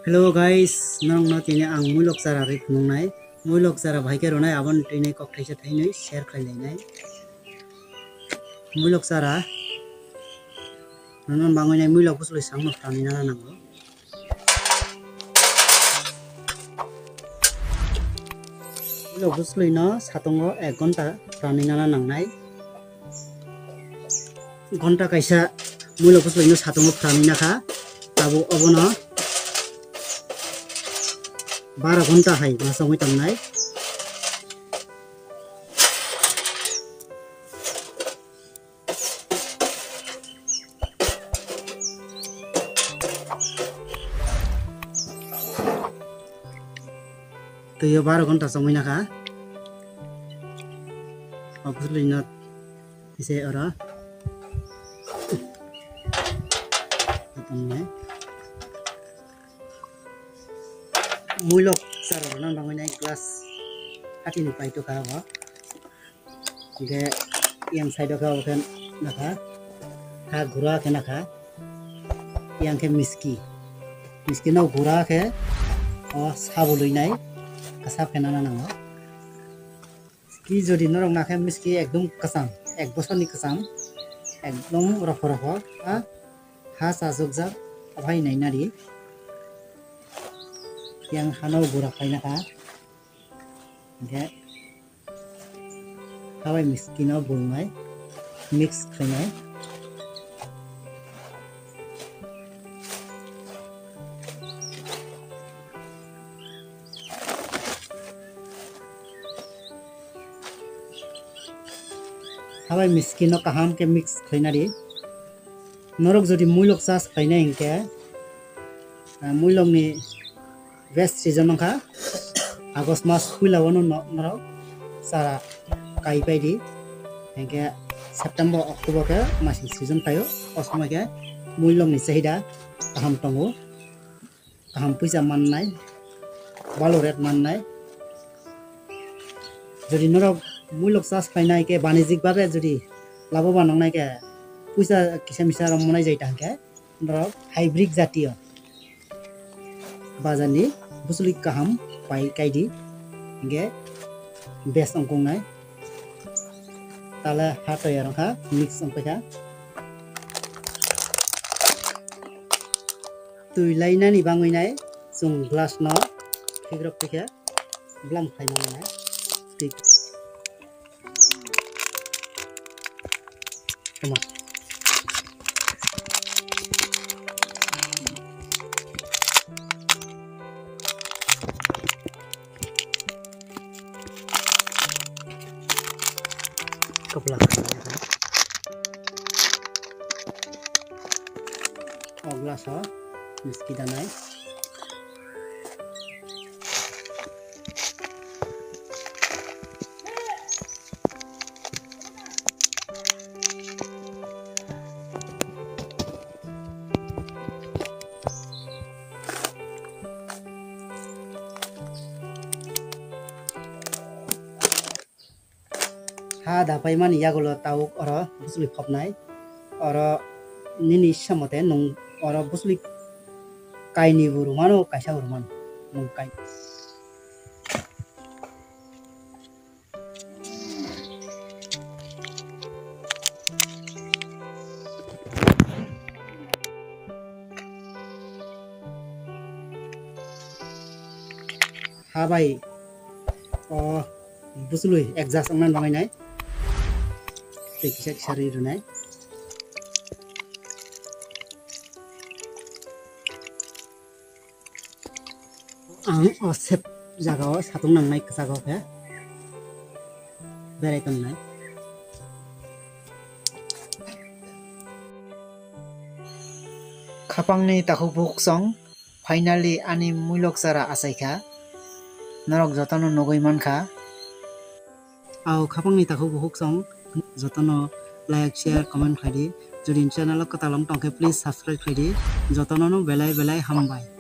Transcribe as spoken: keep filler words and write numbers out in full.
Hello guys, norokno tini ang muilok chara rwi phunuknai. Muilok chara bahai khe rwnai, aboni twi nai kok thaisa thainwi share khlai lainai. Muilok chara rwna bangwi nai muilok bwchlwi sakno phrani nana nango. Muilok bwchlwino satungo ek ghonta phrani nana nangnai. Ghonta kaisa muilok bwchlwino satungo phrani nakha, tabuk obono baro ghonta hai ma chongwi tongnai. Twi o baro ghonta chongwi nakha. O bwchlwino tise oro. Muilok chara rwna bangwi nai glass hatini paitokha o. Hingke yang side o khe obo khe nakha, ha gura khe nakha, yang khe miski, miski no gura khe o sabo lwinai kwchap khe nana nango. Miski jodi norok nakhe miski ekdom kwcham, ek bosorni kwcham, ekdom rokho rokho ha, ha chachukjak, ophai nai nari. Yang hano gura khlai nakha. Hingke habai miskino bulnai, mix khainai. Habai miskino kaham khe mix khainari. Norok jodi muilok chas khlainai hinkhe, ah, muilokni best season wngkha August mas puila o no norok chara kai pai di. Hinkhe September, October khe masing season phaio, o somoi khe muilokni chahida kaham tongo. Kaham puisa mannai, balo rate mannai. Jodi norok muilok chas khlainai khe banijik babe jodi laboban wngnai khe puisa kisa misa rok monai jai ta hwnkhe norok hybrid jatiyo bajarni bwchwlwi kaham pai kaidi hwnkhe best wngkuknai. Tala ha toyar wngkha, mix wngpaikha. Twi lainani bangwi nai chwng glass no khikrok paikha, blam khlai mano nai. Twi. Tama. Kapla. O glass o miski danai. Ha dapaimani yagulo tabuk oro bwchwlwi phopnai. Oro nini issa mote nwng oro bwchwlwi kainibo rwmano, kaisabo rwmano nwng kai. Ha bai, o bwchwlwi adjust wngna nangnai. Tei kisa kisa ri rwnai. Ang o sep jaga o satung nangnai kwchak o khe berai tongnai. Khapangni takhuk bukhuk song, finally ani muilok chara achaikha. Norok jotono nugwi mankha. Ao khapangni takhuk bukhuk song jotono like, share, comment khlai di. Jodi channel o kwtal wng tongkhe please subscribe khlai di. Jotono no belai belai hambai.